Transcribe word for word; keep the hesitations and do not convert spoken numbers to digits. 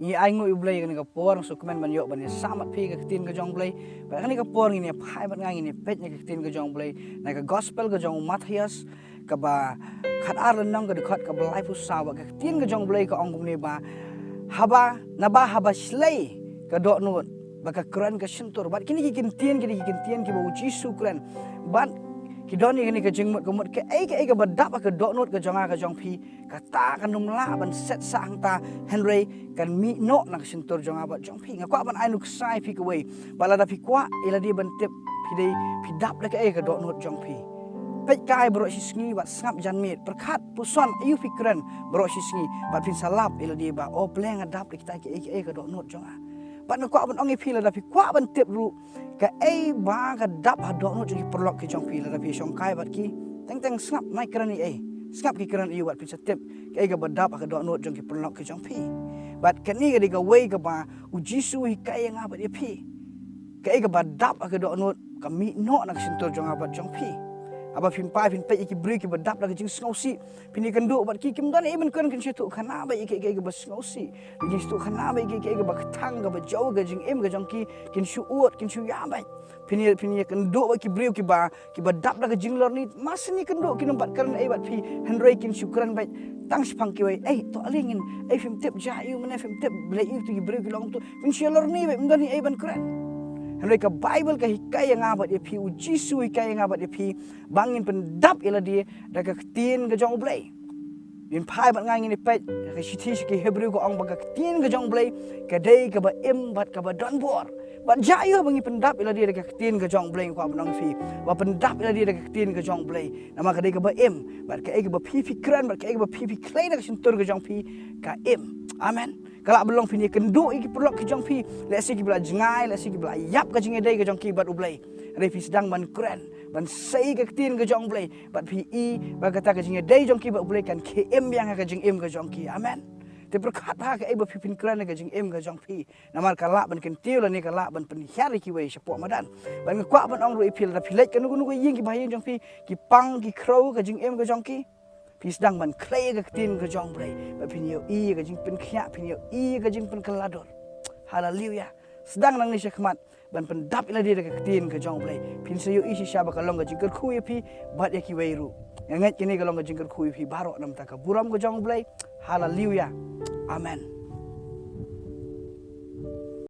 Ngi ai nguh ïa u Blei ïa kane ka por, nga sngewkmen ban ïoh ban ïa sam bad phi ka ktien ka jong u Blei. Bad kane ka por ngin ïa phai bad nga ngin ïa peit ïa ka ktien ka jong u Blei na ka gospel ka jong u Mathaios, kaba khatar lynnong, ka dkhot kaba laiphew saw. Bad ka ktien ka jong u Blei ka ong kumne ba, haba, naba haba shlei ka dohnud, ba ka kren ka shyntur. Bad kine ki kyntien, kine ki kyntien kiba u Jisu u kren. Bad ki don ïa kane ka jingmut, ka mut kaei kaei kaba dap ha ka dohnud ka jong nga ka jong phi, kata kan ym lah ban set sah hangta, hynrei kan mih noh na ka shyntur jong nga bad jong phi. Nga kwah ban ai nuksa ïa phi kawei, bad lada phi kwah ïa lade ban tip phi dei, phi dap da kaei ha ka dohnud jong phi, peit kai baroh shi sngi bad sngap janmiet, pyrkhat puson aïu phi kren baroh shi sngi, bad phin sa lap ïa lade ba, o Blei, nga dap da kita kiei kiei ha ka dohnud jong nga. Bad nga kwah ban ong ïa phi, lada phi kwah ban tip ruh kaei ba ka dap ha dohnud jong ki paralok ki jong phi, lada phi shongkai bad ki, teng teng sngap, nai kren ïa ei, sngap ki kren ïa u bad phin sa tip kaei kaba dap ha ka dohnud jong ki paralok ki jong phi. Bad kane ka dei kawei kaba u Jisu u hikai ïa nga bad ïa phi. Kaei kaba dap ha ka dohnud ka mih noh na ka shyntur jong nga bad jong phi. Haba phin phai phin peit ïa ki briew kiba dap da ka jingsngewsih, phin ïakynduh bad ki, kim don ei ei ban kren, kin shu ïathuh khana beit ïa kiei kiei kaba sngewsih, kin shu ïathuh khana beit ïa kiei kiei kaba kthang, kaba jew ha ka jingim ka jong ki, kin shu ud, kin shu ïa beit. Phin ïa, phin ïakynduh bad ki briew kiba, kiba dap da ka jinglorni, mar shu ïakynduh, kin ym pat kren ei bad phi, hynrei kin shu kren beit tang shaphang kiwei. Ei, to ale ngin, ei, phim tip jia ïa u mynne, phim tip balei ïa uto ki briew ki long kumto, phin shu ïalorni beit, ym don ei ei ban kren. Hynrei ka Baibl ka hikai ïa nga bad ïa phi, u Jisu u hikai ïa nga bad ïa phi, ba ngin pyndap ïa lade da ka ktien ka jong u Blei. Ngin phai bad nga ngin ïa peit ka shithi sha ki Hebru, ka ong ba ka ktien ka jong u Blei ka dei kaba im bad kaba don bor. Bad jia ïa u ba ngin pyndap ïa lade da ka ktien ka jong u Blei, nga kwah ban ong ïa phi, ba pyndap ïa lade da ka ktien ka jong u Blei. Namar ka dei kaba im, bad kaei kaba phi phi kren, bad kaei kaba phi phi khlei na ka shyntur ka jong phi, ka im. Amen. Ka lah ban long phin ïakynduh ïa ki paralok ki jong phi, lehse kiba la jngai, lehse kiba la ïap ka jingïadei ka jong ki bad u Blei. Hynrei phi sdang ban kren, ban sei ka ktien ka jong u Blei, bad phi i ba kata ka jingïadei jong ki bad u Blei kan khie im biang ha ka jingim ka jong ki. Amen. Te pyrkhat ha kaei ba phi phin kren ha ka jingim ka jong phi, namar ka lah ban kyntiew lane ka lah ban pynhiar ïa kiwei shapoh madan. Bad nga kwah ban ong ruh ïa phi, lada phi leit kano kano ka ïing, kiba ha ïing jong phi ki pang ki khrew ka jingim ka jong ki, phi sdang ban khlei ïa ka ktien ka jong u Blei, bad phin ïohi ïa ka jingpynkhiah, phin ïohi ïa ka jingpynkylla dur. Haleluya. Sdang nangne shakhmat ban pyndap ïa lade da ka ktien ka jong u Blei. Phin sa ïohi shisha ba ka long ka jingkyrkhu ïa phi bad ïa kiwei ruh. Nga ngeit kane ka long ka jingkyrkhu ïa phi baroh namar ka burom ka jong u Blei. Haleluya. Amen.